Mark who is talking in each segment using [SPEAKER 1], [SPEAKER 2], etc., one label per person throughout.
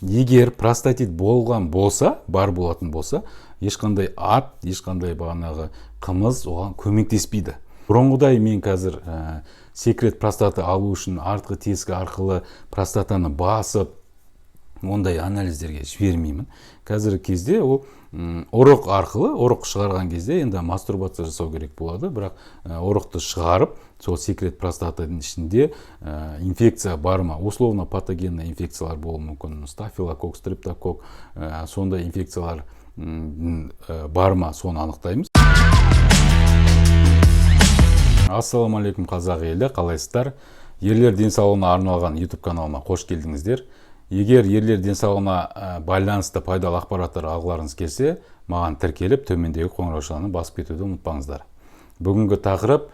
[SPEAKER 1] Егер простатит болған болса, бар болатын болса, ешқандай ат, ешқандай бағанағы қымыз оған көмектеспейді. Бұрынғыдай мен қазір секрет простаты алу үшін артқы тесік арқылы простатаны басып, ондай анализдерге жібермеймін. Қазіргі кезде ол ұрық арқылы, ұрық шығарған кезде енді мастурбация жасау керек болады, бірақ ұрықты шығарып, сол секрет простатаның ішінде инфекция бар ма, условно патогенный инфекциялар болуы мүмкін, стафилококк, стрептококк, сондай инфекциялар бар ма, соны анықтаймыз. Ассалаумағалейкум, қазақ елі, қалайсыздар? Ерлер денсаулығына арналған YouTube каналыма қош келдіңіздер. Егер ерлер денсаулығына байланысты пайдалы ақпараттар алғыларыңыз келсе, маған тіркеліп, төмендегі қоңыраушаны басып кетуді ұмытпаңыздар. Бүгінгі тақырып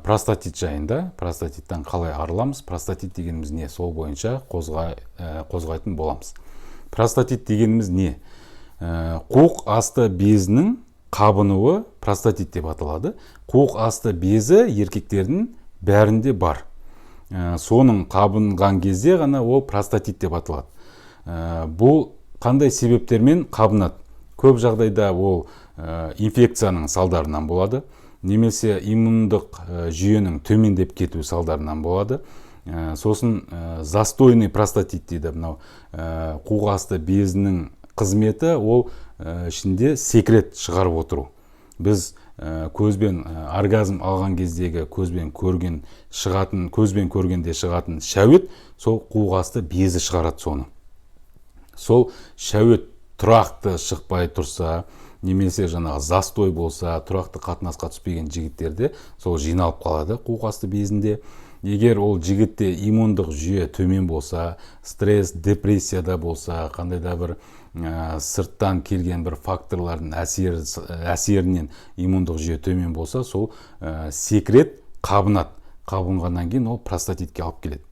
[SPEAKER 1] простатит жайында. Простатиттен қалай арыламыз, простатит дегеніміз не, сол бойынша қозғайтын боламыз. Простатит дегеніміз не? Қуық асты безінің қабынуы простатит деп аталады. Қуық асты безі еркектердің бәрінде бар. Соның қабынған кезде ғана ол простатит деп аталады. Бұл қандай себептермен қабынады? Көп жағдайда ол инфекцияның салдарынан болады, немесе иммундық жүйенің төмендеп кетуі салдарынан болады. Сосын застойный простатит дейді. Мынау қуық асты безінің қызметі ол ішінде секрет шығарып отыру. Біз көзбен оргазм алған кездегі көзбен көрген шығатын, көзбен көргенде шығатын шәует, сол қуық асты безі шығарады соны. Сол шәует тұрақты шықпай тұрса, немесе жаңағы застой болса, тұрақты қатынасқа түспеген жігіттерде сол жиналып қалады қуық асты безінде. Егер ол жігітте иммундық жүйе төмен болса, стресс, депрессияда болса, қандай да бір сырттан келген бір факторлардың әсерінен иммундық жүйе төмен болса, сол секрет қабынады. Қабынғаннан кейін ол простатитке алып келеді.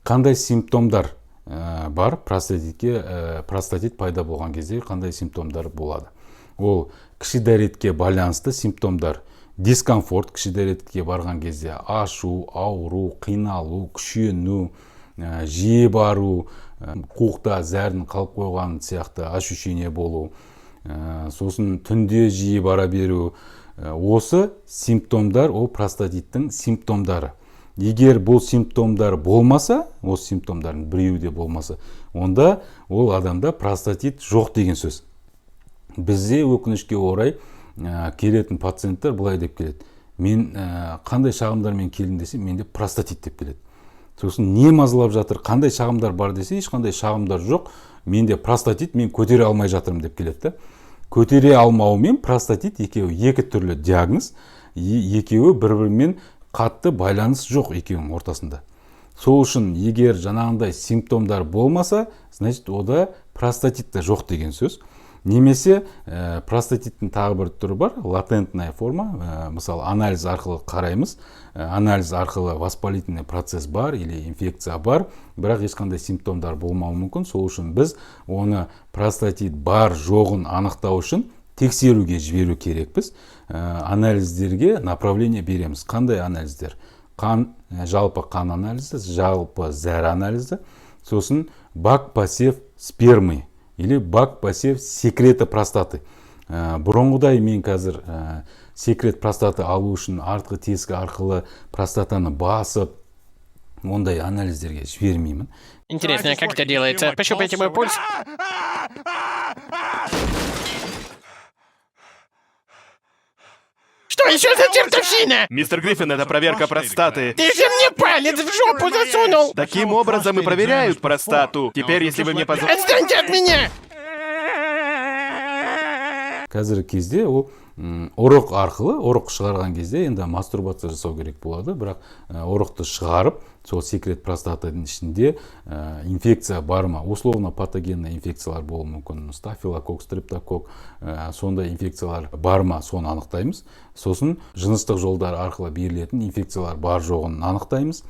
[SPEAKER 1] Қандай симптомдар бар простатитке? Простатит пайда болған кезде қандай симптомдар болады? Ол кіші дәретке байланысты симптомдар: дискомфорт, кіші дәретке барған кезде ашу, ауру, қиналу, күшену, жиі бару, қуықта зәрдің қалып қойған сияқты ощущение болу, сосын түнде жиі бара беру. Осы симптомдар ол простатиттің симптомдары. Егер бұл симптомдар болмаса, осы симптомдардың біреуі де болмаса, онда ол адамда простатит жоқ деген сөз. Бізде, өкінішке орай, келетін пациенттер былай деп келеді: мен қандай шағымдармен келдім десе, менде простатит деп келеді. Сосын не мазалап жатыр, қандай шағымдар бар десе, ешқандай шағымдар жоқ, менде простатит, мен көтере алмай жатырмын деп келеді да. Көтере алмау мен простатит екеуі екі түрлі диагноз, екеуі бір бірімен қатты байланыс жоқ екеуінің ортасында. Сол үшін егер жаңағындай симптомдар болмаса, значит, онда простатит та жоқ деген сөз. Немесе простатиттің тағы бір түрі бар, латентная форма. Мысалы, анализ арқылы қараймыз. Анализ арқылы воспалительный процесс бар или инфекция бар, бірақ ешқандай симптомдар болмауы мүмкін. Сол үшін біз оны простатит бар жоғын анықтау үшін тексеруге жіберу керекпіз. Анализдерге направление береміз. Қандай анализдер? Қан, жалпы қан анализі, жалпы зәр анализі, сосын бакпосев спермы или бакпосев секрета простаты. Бұрынғыдай мен қазір секрет простаты алу үшін артқы тесік арқылы простатаны басып, ондай анализдерге жібермеймін.
[SPEAKER 2] Интересно, как это делается? Пощупайте мой пульс. Что еще за чертовщина?
[SPEAKER 3] Мистер Гриффин, это проверка простаты.
[SPEAKER 2] Ты же мне палец в жопу засунул!
[SPEAKER 3] Таким образом и проверяют простату. Теперь, если вы мне позволите.
[SPEAKER 2] Отстаньте от меня!
[SPEAKER 1] Қазіргі кезде ол ұрық арқылы, ұрық шығарған кезде енді мастурбация жасау керек болады, бірақ ұрықты шығарып, сол секрет простатаның ішінде инфекция бар ма, условно патогенный инфекциялар болуы мүмкін, стафилококк, стрептококк, сондай инфекциялар бар ма, соны анықтаймыз. Сосын жыныстық жолдар арқылы берілетін инфекциялар бар жоғын анықтаймыз.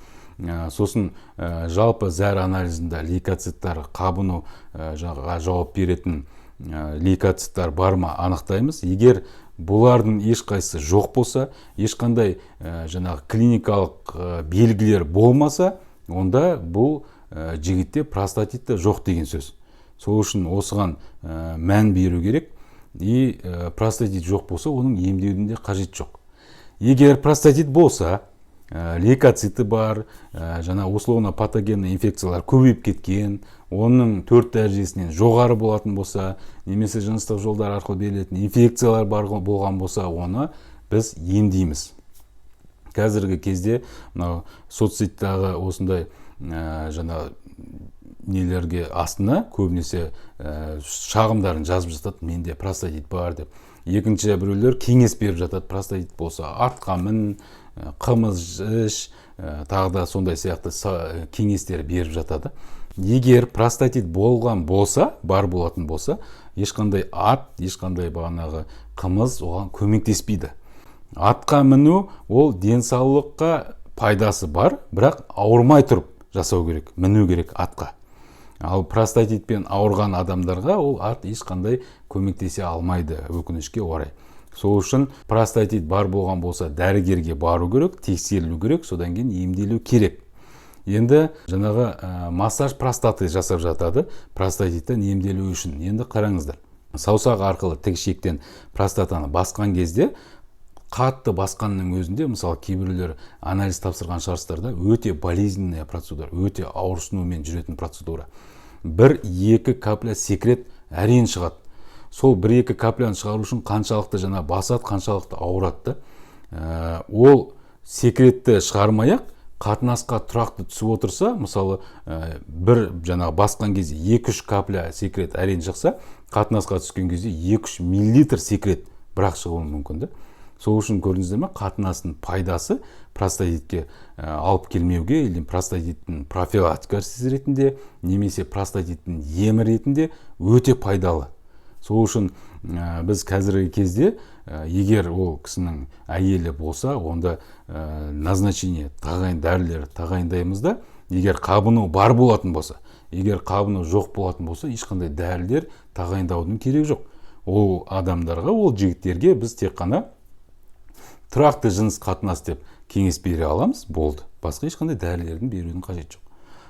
[SPEAKER 1] Сосын жалпы зәр анализінде лейкоциттар қабыну жауап беретін лейкоциттар бар ма, анықтаймыз. Егер бұлардың ешқайсысы жоқ болса, ешқандай жаңағы клиникалық белгілер болмаса, онда бұл жігітте простатит те жоқ деген сөз. Сол үшін осыған мән беру керек. И простатит жоқ болса, оның емдеудің де қажеті жоқ. Егер простатит болса, лейкоциті бар, жаңа условно патогенный инфекциялар көбейіп кеткен, оның 4 дәрежесінен жоғары болатын болса, немесе жыныстық жолдар арқылы берілетін инфекциялар бар болған болса, оны біз емдейміз. Қазіргі кезде мынау соцсетьтағы осындай жаңа нелерге астына көбінесе шағымдарын жазып жатады, менде простатит бар деп. Екінші, біреулер кеңес беріп жатады: простатит болса, атқа мін, қымыз іш, тағы да сондай сияқты кеңестер беріп жатады. Егер простатит болған болса, бар болатын болса, ешқандай ат, ешқандай бағанағы қымыз оған көмектеспейді. Атқа міну ол денсаулыққа пайдасы бар, бірақ ауырмай тұрып жасау керек, міну керек атқа. Ал простатитпен ауырған адамдарға ол ат ешқандай көмектесе алмайды, өкінішке орай. Сол үшін простатит бар болған болса, дәрігерге бару керек, тексерілу керек, содан кейін емделу керек. Енді жаңағы массаж простаты жасап жатады простатиттен емделу үшін. Енді қараңыздар, саусақ арқылы тік ішектен простатаны басқан кезде, қатты басқанның өзінде, мысалы, кейбіреулер анализ тапсырған шығарсыздар да, өте болезненная процедура, өте ауырсынумен жүретін процедура. Бір екі капля секрет әрең шығады. Сол бір екі капляны шығару үшін қаншалықты жаңа басады, қаншалықты ауырады да. Ол секретті шығармай ақ қатынасқа тұрақты түсіп отырса, мысалы, бір жаңағы басқан кезде 2-3 капля секрет әрең шықса, қатынасқа түскен кезде 2-3 миллилитр секрет бірақ шығуы мүмкін да. Сол үшін, көрдіңіздер ме, қатынастың пайдасы простатитке алып келмеуге или простатиттің профилактикасы ретінде немесе простатиттің емі ретінде өте пайдалы. Сол үшін біз қазіргі кезде, егер ол кісінің әйелі болса, онда назначение, тағайын дәрілер тағайындаймыз да, егер қабыну бар болатын болса. Егер қабыну жоқ болатын болса, ешқандай дәрілер тағайындаудың керегі жоқ. Ол адамдарға, ол жігіттерге біз тек қана тұрақты жыныс қатынас деп кеңес бере аламыз, болды. Басқа ешқандай дәрілердің берудің қажеті жоқ.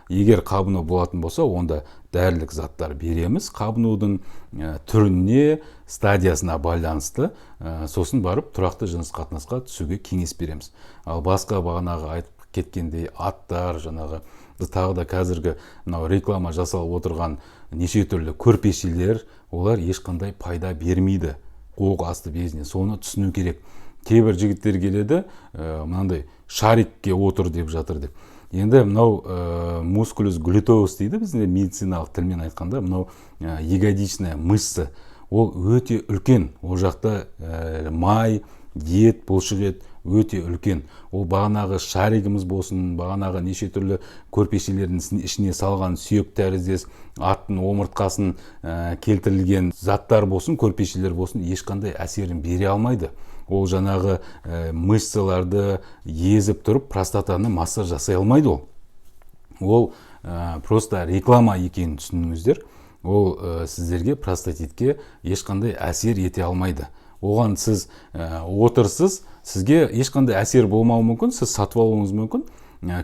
[SPEAKER 1] Егер қабыну болатын болса, онда дәрілік заттар береміз қабынудың түріне, стадиясына байланысты, сосын барып тұрақты жыныс қатынасқа түсуге кеңес береміз. Ал басқа бағанағы айтып кеткендей аттар, жаңағы тағы да қазіргі мынау реклама жасалып отырған неше түрлі көрпешелер, олар ешқандай пайда бермейді қуық асты безіне. Соны түсіну керек. Кейбір жігіттер келеді, мынандай шарикке отыр деп жатыр деп. Енді мынау мускулус глютеус дейді бізде медициналық тілмен айтқанда, мынау ягодичная мышца, ол өте үлкен. Ол жақта май, ет, бұлшық ет өте үлкен. Ол бағанағы шаригіміз болсын, бағанағы неше түрлі көрпешелердің ішіне салған сүйек тәріздес аттың омыртқасын келтірілген заттар болсын, көрпешелер болсын, ешқандай әсерін бере алмайды. Ол жаңағы мышцаларды езіп тұрып простатаны массаж жасай алмайды. Ол просто реклама екенін түсініңіздер. Ол сіздерге простатитке ешқандай әсер ете алмайды. Оған сіз отырсыз, сізге ешқандай әсер болмауы мүмкін, сіз сатып алуыңыз мүмкін.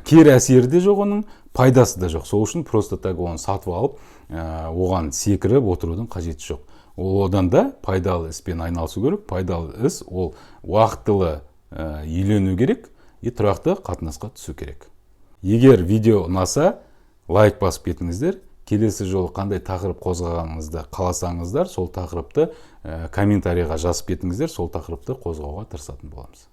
[SPEAKER 1] Кері әсері де жоқ, оның пайдасы да жоқ. Сол үшін просто так оны сатып алып, оған секіріп отырудың қажеті жоқ. Ол одан да пайдалы іспен айналысу керек. Пайдалы іс ол уақытылы үйлену керек и тұрақты қатынасқа түсу керек. Егер видео ұнаса, лайк басып кетіңіздер. Келесі жолы қандай тақырып қозғағаныңызды қаласаңыздар, сол тақырыпты комментарийға жазып кетіңіздер. Сол тақырыпты қозғауға тырысатын боламыз.